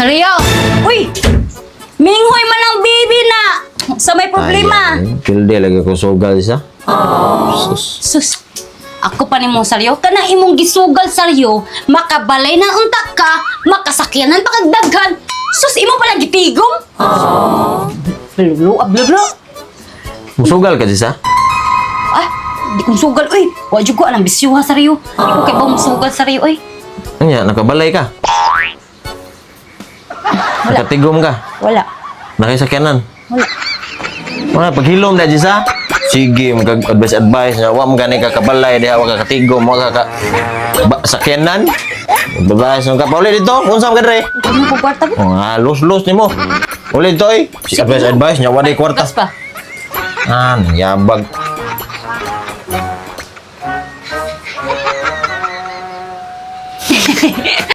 Saryo! Uy! Minghoy man ang baby na! Sa may problema. Ay, pilde lagi ko sugal siya. Sus. Sus! Ako pa nimo, Saryo, kanang imong gisugal, Saryo, makabalay na unta ka, makasakyanan pa kag daghan. Sus, imo palang gitigom. Blulo, blulo. Musugal ka siya? Ah, di kong sugal, uy. Wa jud ko anang bisyo ha, Saryo. Di ko kay ba sugal, Saryo, uy. Anya, nakabalay ka? Wala. Nakatigom ka? Wala. Nakisakyanan? Wala. Mga paghilom na siya. Sige, mag advice advice na wa mo gani ka kabalay diha, wa ka katigom, wa ka ka ba, sakyanan. Advice ka pauli dito, unsa man ka dre? Ikaw mo ko kwarta ko. Oh, ah, los-los nimo. Uli dito oy. Si advice advice nya wa day kwarta. Gas pa. Ah, yabag.